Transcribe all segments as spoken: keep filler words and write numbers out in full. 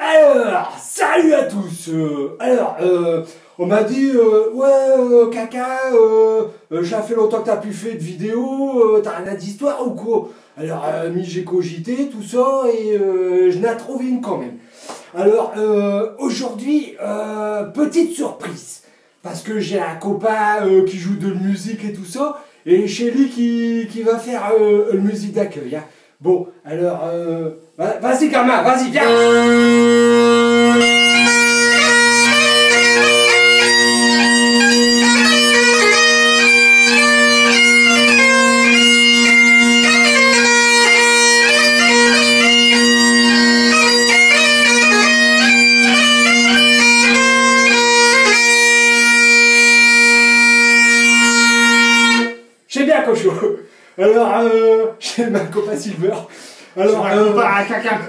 Alors, salut à tous. Euh, alors, euh, on m'a dit, euh, ouais, euh, Kaka, euh, euh, cha fait longtemps que t'as pus fait de vidéo, euh, t'as rin d'histoire ou quoi ? Alors, euh, mi j'ai cogité, tout cha, et euh, j'n'ai trouvé eune quand même. Alors, euh, aujourd'hui, euh, petite surprise. Parce que j'ai un copain, euh, qui joue de l'musique et tout cha, et ch'est li qui, qui va faire, euh, l'musique d'accueil, hein. Bon, alors, euh, va- vas-y, gamin, vas-y, viens. Ch'est bien, cochon. Alors, euh, ch'est min copain Silver. Alors, euh, à Kaka.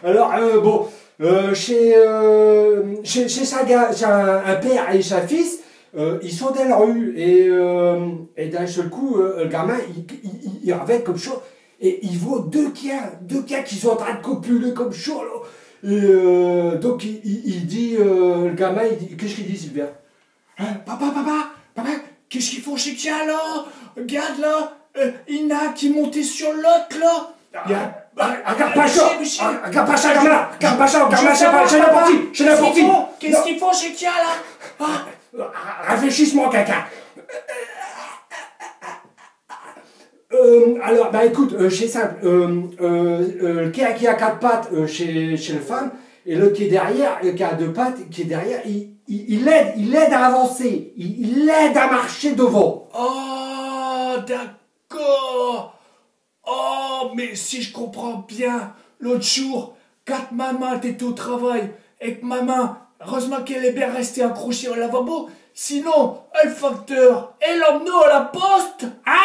Alors, euh, bon, euh, ch'est, euh, ch'est, ch'est cha ga-, ch'est un, un père et sin fils, euh, i sont dins l'rue et, euh, et d'un seul coup, euh, l'gamin, i, i, i, i arvète comme cha et i vot deux kiens, deux kiens qui sont in train d'copuler comme cha, là. Et, euh, donc, i, i, i dit, euh, l'gamin, i dit, quo qu'i dit, Silver ? Hein, papa, papa, papa, quo qu'i font chés kiens, là ? Regarde, là, euh, i n'a un qui est monté su l'aute, là. Ah, ah, argarde pas cha, ah, argarde pas cha, gamin, argarde pas cha, gamin, ch'est pas, ch'est n'importe quoi, ch'est n'importe quoi. Quo qu'i font chés kiens, là ? Ah, réfléchis, min Kaka. Euh, alors, bah écoute, euh, ch'est simple. Euh, euh, euh, l'kien qui a quate pattes, euh, ch'est, ch'est l'femme, et l'aute qui est derrière, euh, qui a deux pattes, qui est derrière, i, i, i l'aide, i l'aide à avancer, i, i l'aide à marcher d'vant. Oh, d'accord. Oh, mais si j'comprinds bien, l'aute jour, quand maman étot au travail, et que maman, heureusemint qu'alle est bien restée accrochée au lavabo, sinon, l'facteur, i l'emmenot à l'poste. Ah,